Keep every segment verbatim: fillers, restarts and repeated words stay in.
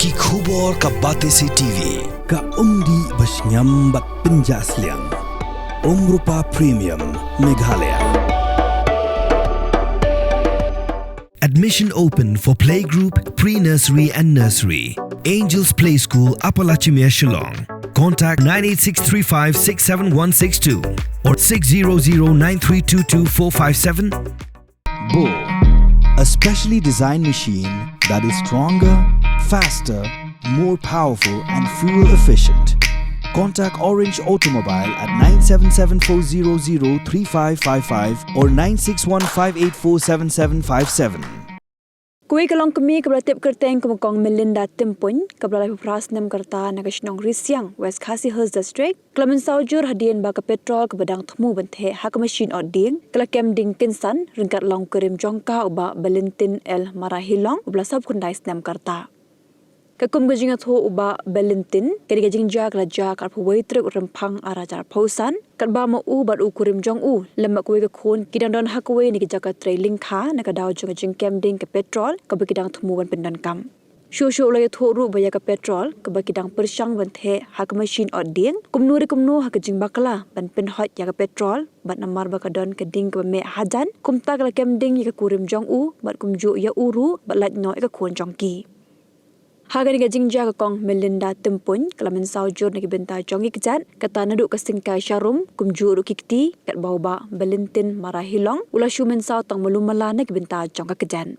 Ki khubor ka Batesi T V, ka umdih ba shngiam bad pynjah sliang. Umrupa Premium, Meghalaya. Admission open for playgroup, pre-nursery and nursery. Angels Play School, Upper Lachimia, Shillong. Contact nine eight six three five six seven one six two or six zero zero nine three two two four five seven. Bo, a specially designed machine that is stronger, faster, more powerful, and fuel efficient. Contact Orange Automobile at nine seven seven four zero zero three five five five or nine six one five eight four seven seven five seven. Kawei ka longkmie kaba la tip kyrteng kum ka Kong Melinda Tympuin, kaba la laiphew phra snem ka rta, na ka shnong Risiang, West Khasi Hills District, ka la mynsaw jur hadien ba ka petrol kaba dang thmu ban theh ha ka mashin ot dieng ka la kem ding kynsan ryngkat lang u kurim jong ka, u Bah Belintin L Marahilong, uba la sawphew khyndai snem ka rta. Katkum ka jingïathuh u Bah Belintin, kane ka jingjia ka la jia ha ka arphew wei tarik u Rymphang arhajar arphew san, katba ma u bad u kurim jong u lem bad kawei ka khun ki dang don ha kawei na ki jaka trei lyngkha na ka daw jong ka jingkem ding ka petrol kaba ki dang thmu ban pyndonkam. Shuh shuh u la ïathuh ruh ba ïa ka petrol kaba ki dang pyrshang ban theh ha ka mashin ot dieng, kumno re kumno ha ka jingbakla ban pynhot ïa ka petrol, bad namar ba ka don ka ding kaba meh hajan, kumta ka la kem ding ïa ka kurim jong u bad kumjuh ïa u ruh, bad lait noh ïa ka khun jong ki. Ha kane ka jingjia ka Kong Melinda Tympuin ka la mynsaw jur na ki bynta jong ki kjat, kata naduh ka syngkai sharum, kumjuh ruh ki kti, katba u Bah Belintin Marahilong u la shu mynsaw tang malu mala na ki bynta jong ka kjat.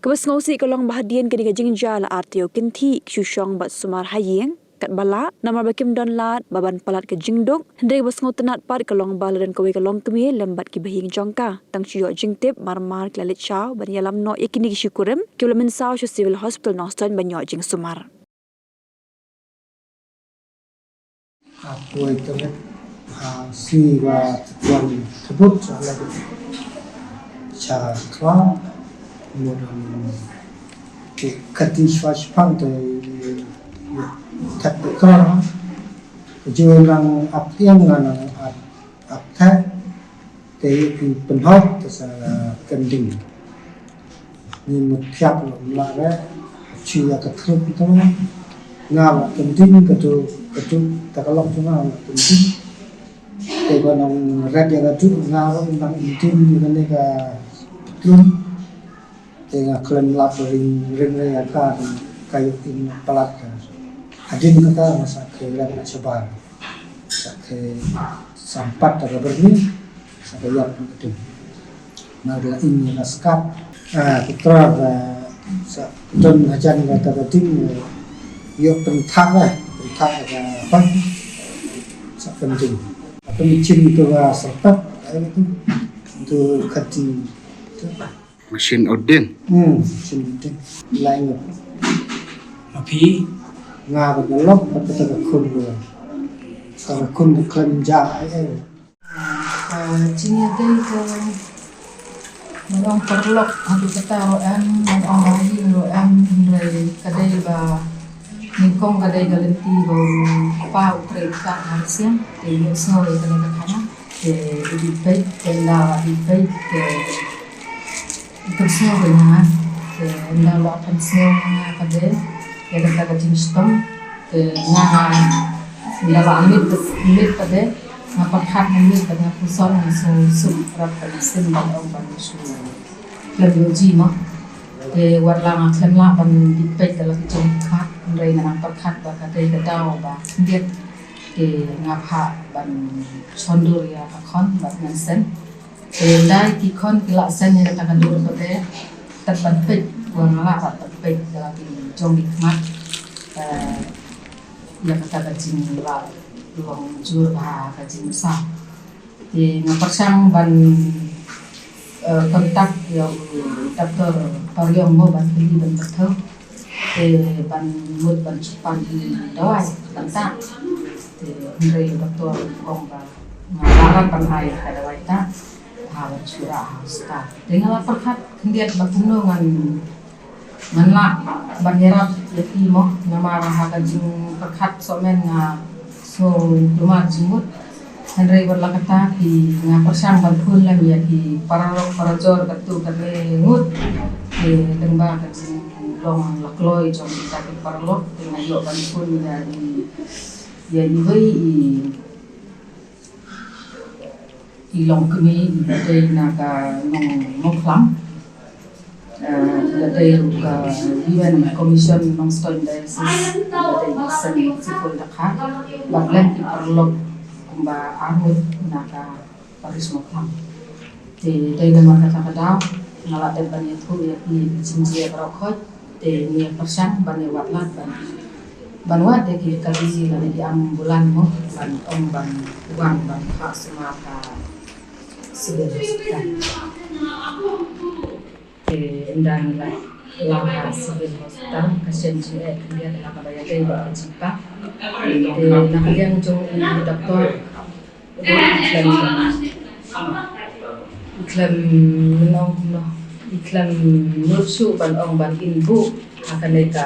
Kaba sngewsih ka long ba hadien kane ka jingjia la ar taïew kynthih ki shu shong bad sumar ha ïing, katba lah, namar ba kim don lad ba ban palat ka jingduk. Hynrei kaba sngewtynnat pat ka long ba la don kawei ka longkmie lem bad ki bahaïing jong ka, tang shu ïoh jingtip, mar mar ki la leit shaw ban ïalam noh ïa kine ki shi kurim, kiba la mynsaw sha Civil Hospital Nongstoiñ ban ïoh jingsumar. Ha kawei ka rit, ha sngi ba tyrkiang tbut sha la sha khlaw, mut ki kati shwa shipang te thep te kor. Ka ju nang ap ïeng, nga nang ap, ap thep. Te ki pynhok te sa kem ding. Ni mut thiap lo mla re. Chu ïa ka thrup to. Nga la kem ding ka tu, ka tu ta ka long tu nga la kem ding. Te ba nang ret ïa ka tu nga la nang kem ding ïa kane ka tlum. Te nga khlem lap ring, ring re ïa ka, ka ïoh ïa palat ka. Hadien kata nga sa khie lem na shabar. Sa khie sampat da ka byrni, sa ka ïap na ka ding. Nga la ing ïa ka skat. Ah, putra ka sa don hajan kata ka ding, ïoh pynthak eh, pynthak ka hoi. Sa ka ding. Apa ni chin tu ka sertak, ai tu. Tu kati. Tu. Machine ot dieng. Hmm, machine ot dieng. Lai ngut. Ma phi? Nga ba ka lok, ba ka ta ka khun ba. Ka khun ba khlem ja ai ai. Ka jingïadei ka, nga ong paralok haduh katta ruh em, nga ong ba ïing ruh em, hynrei ka dei ba nyngkong ka dei ka lynti ba u kpa u trei kat ha Rsiang, te u ïohsngew ïa kane ka khana, te u dih peit, te ynda u dih peit, te u pynsngew ïa nga, te ynda u la pynsngew ïa nga pat de ïa kata ka jingshitom, te nga, ynda la miet, miet pat de nga pyrkhat, nga miet pat, nga puson, nga sngewsuk, rap pat nga sim ban ong ban shu khlem ïoh ji mo. Te wat la nga khlem lah ban dih peit da la ki jong ki khmat, hynrei nga nang pyrkhat ba ka dei ka daw ba khyndiat, te nga phah ban shondur ïa ka khon bad ngan send. Te ynda ki khon ki la send ïa kata ka dur pat de, tad ban peit, wat nga lah pat ban peit da la ki jong ki khmat, eh, ïa kata ka jinglah long jur bha ka jingmynsaw. Te nga pyrshang ban, eh, contact ïa u Doctor Pariong mo ban kylli ban kynmaw. Te ban mut ban shu pan ïa dawai ban tah. Te hynrei u doctor u ong ba nga lah ban ai ka dawai tah. Ha ban shu rah ha hospital. Te nga la pyrkhat khyndiat ba kumno ngan ngan lah ban ïarap ïa ki mo, namar ha ka jingpyrkhat sohmynnin nga sngewdumar jingmut. Hynrei wat la katta ki, nga pyrshang ban phone lem ïa ki paralok parajor katto katne ngut. Te lyngba ka jing Long la kloi jong kita ki paralok, te nga ïoh ban pun ïa i, ïa iwei i, i longkmie iba dei na ka Nong, Nongkhlam. Eh, iba dei ruh ka Women Commission Nongstoiñ Diocese, iba dei i Sen Sipul Dkhar. Bad lem ki paralok kumba arngut na ka Parish Nongkhlam. Te dei namar kata ka daw nga la dep ban ïathuh ïa phi ïa ki jingjia baroh khoit. Te ngi ïa pyrshang ban ïa wad lad ban, ban wad ïa ki kali lane ki ambulance mo ban ong ban wan ban phah sumar ha Civil Hospital. Te ynda ngi la, la ha Civil Hospital ka shem jingeh khyndiat ha kaba ïadei bad ka jingpang. Te na ka liang jong i doktor ruh i khlem, i khlem, mynno, mynno, i khlem nud shuh ban ong ban in buh ha kane ka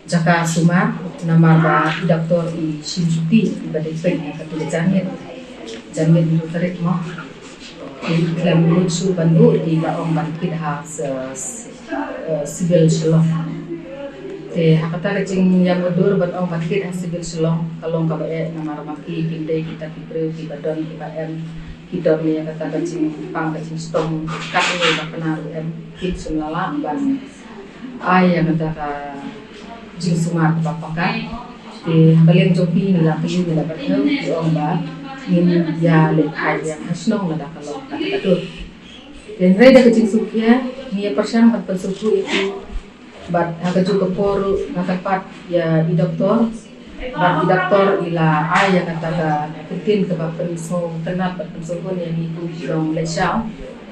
jaka sumar, namar ba i doktor i shim shuti iba dei peit na katu ka janmiet, janmiet hynriew tarik mo. Te i khlem nud shuh ban buh, te i la ong ban kit ha s-, s-, eh, Civil Shillong. Te ha kata ka jingïamudui ban ong ban kit ha Civil Shillong ka long kaba eh, namar ma ki kim dei kita ki briew kiba don kiba em, ki don ïa kata ka jingpang ka jingshitom katne ba kane ruh em, kim shym la lah ban ai ïa kata ka jingsumar kaba paka. Te ha ka liang jong phi ngi la kylli, ngi la batai, ki ong ba ngin ïa leit phai biang ha shnong lada ka long kata ka dur. Te hynrei da ka jingsngewkhia ngi ïa pyrshang ban pynsngewthuh ïa ki. Bad ha kajuh ka por ruh nga kyrpad ïa i doktor. Bad i doktor i la ai ïa kata ka ktien kaba pynsngewtynnat bad pynsngewhun ïa ngi kum ki nongleit shaw.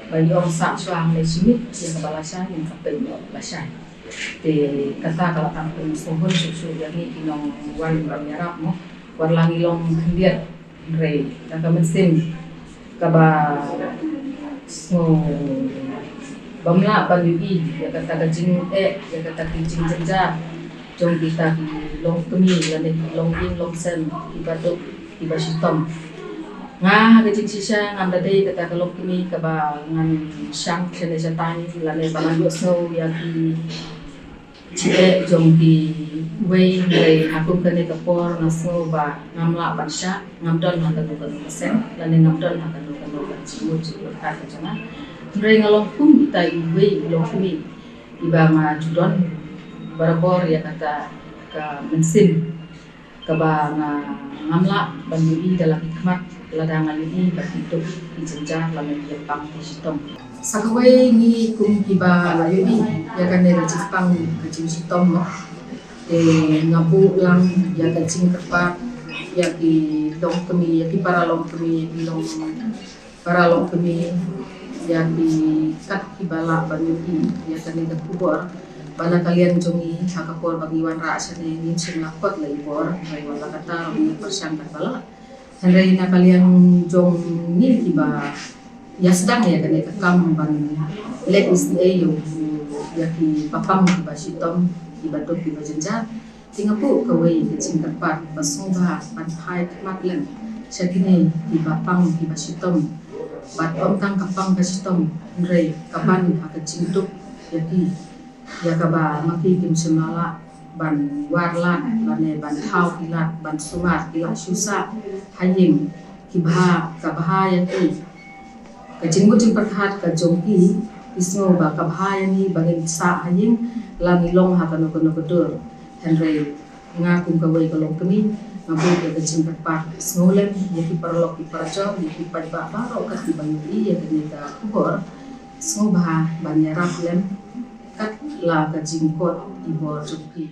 Ba i ong sah shuwa hangne shi miet, ïa kaba lashai ngin sa peit noh lashai. Te kata ka la tang pynsngewhun shuh shuh ïa ngi ki nongwan ban ïarap mo. Wat la ngi long khyndiat hynrei da ka mynsiem kaba sngew bym lah ban ïohi ïa kata ka jingeh, ïa kata ka jingjynjar jong kita ki longkmie lane ki longïing longsem kiba duk kiba shitom. Nga ha ka jingshisha ngam da dei kata ka longkmie kaba ngan shang shane shatai lane ba ngan ïohsngew ïa ki jingeh jong kiwei, hynrei ha kum kane ka por nga sngew ba ngam lah ban shah, ngam don ha kano kano ka seng lane ngam don ha kano kano ka jingmut jingpyrkhat ka jong nga. Hynrei nga long kum ita iwei i longkmie iba nga ju don barabor ïa kata ka mynsiem kaba nga, ngam lah ban ïohi da la ki khmat lada nga ïohi ba ki duk ki jynjar lane ki ïapang ki shitom. Sa kawei ngi kum kiba la ïohi ïa kane ka jingpang ka jingshitom mo. Te nga buh lang ïa ka jingkyrpad ïa ki longkmie, ïa ki para longkmie, ïa ki long para longkmie, ïa ki kat kiba lah ban ïohi ïa kane ka khubor. Ba na ka liang jong ngi ha ka por ba ngi wanrah shane ngim shym la kot la i bor, hynrei wat la katta ruh ngi pyrshang katba lah. Hynrei na ka liang jong ngi kiba ïa sdang ïa kane ka kam ban leh isynei ïa u, ïa ki bapang kiba shitom, kiba duk kiba jynjar. Te nga buh kawei ka jingkyrpad ba sngewbha ban phai khmat lem sha kine ki bapang kiba shitom. Bad ym tang ka pang ka shitom, hynrei ka ban ha ka jingduk ïa ki, ïa kaba ma ki kim shym la lah ban war lad lane ban thaw ki lad, ban sumar ki lad shu sah ha ïing, ki bha, ka bha ïa ki. Ka jingmut jingpyrkhat ka jong ki, ki sngew ba ka bha ïa ngi ba ngin sah ha ïing la ngi long ha kano kano ka dur. Hynrei nga kum kawei ka longkmie nga buh ïa ka jingkyrpad sngewlem ïa ki paralok ki parajor, ïa ki paidbah baroh kat kiba ïohi ïa kane ka khubor. Sngewbha ban ïarap lem kat la ka jingkot i bor jong ki.